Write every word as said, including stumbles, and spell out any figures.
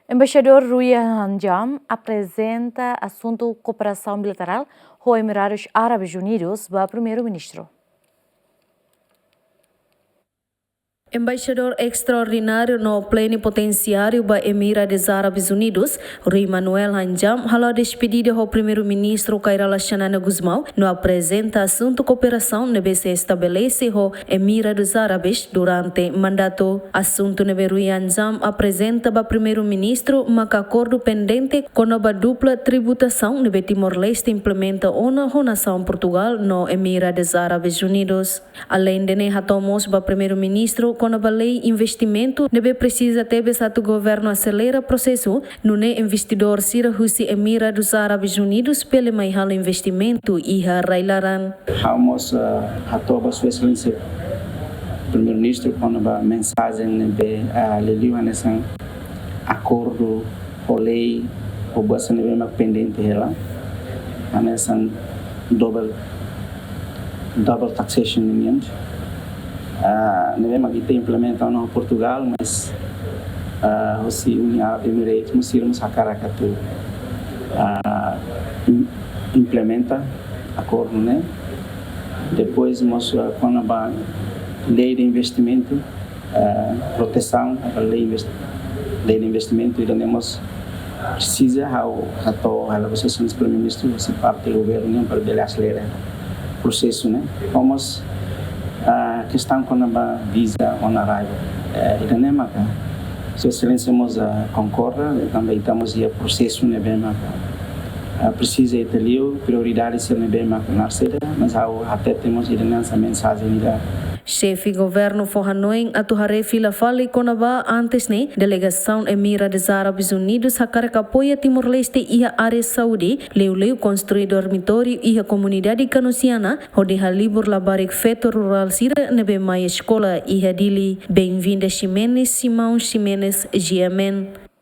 Embaixadór Rui Hanjam aprezenta asuntu kooperasaun bilaterál ho Emiradus Árabes Unidus ba Primeiru-Ministru. Embaixadór estraordináriu no plenipotensiáriu ba Emiradus Árabes Unidus, Rui Manuel Hanjam, halo despedida ho Primeiru-Ministru Kay Rala Xanana Gusmão, no aprezenta asuntu kooperasaun ne'ebé sei estabelese ho Emiradus Árabes durante mandatu. Asuntu ne'ebé Rui Hanjam aprezenta ba Primeiru-Ministru maka akordu pendente kona-ba dupla tributasaun ne'ebé Timor-Leste implementa ona ho nasaun Portugál no Emiradus Árabes Unidus. Aleinde ne'e, hato'o mós ba Primeiru-Ministru kona-ba lei investimentu ne'ebé presiza tebes atu governu aselera prosesu, nune'e investidór sira husi Emiradus Árabes Unidus bele mai halo investimentu iha rai-laran. Ha'u mós, ah, hato'o ba Sua Exelénsia Primeiru-Ministru kona-ba mensajen ne'ebé, ah, liuliu hanesan akordu ho lei, ho buat sira ne'ebé mak pendente hela, hanesan double, double taxation nian. Ah, ne'ebé mak ita implementa ona ho Portugál, mas, ah, husi Uni Árabe Emirates mós sira mós hakarak atu, ah, im-, implementa akordu ne'e. Depois mós, ah, kona-ba lei de investimentu, ah, protesaun, ah, lei invest-, lei de investimentu, ida-ne'e mós presiza ha'u hato'o hela ba Sua Exelénsia Primeiru-Ministru, husi parte governu nian para bele aselera prosesu ne'e. Ha'u mós, ah, kestaun kona-ba visa on arrival. Eh, ida-ne'e maka Sua Exelénsia mós, ah, konkorda, tanba ita mós iha prosesu ne'ebé maka, ah, presiza ita liu, prioridade sira ne'ebé maka naran saida, mas ha'u hatete mós ida-ne'e hanesan mensajen ida. Xefe governu fó hanoin atu haree fila fali kona-ba antes ne'e, delegasaun Emiradus Árabes Unidus hakarak apoia Timor-Leste iha área saúde, liuliu konstrui dormitóriu iha komunidade Kanusiana, hodi halibur labarik feto rurál sira ne'ebé mai eskola iha Dili. Benvinda Ximenes, Simão Ximenes, G M N.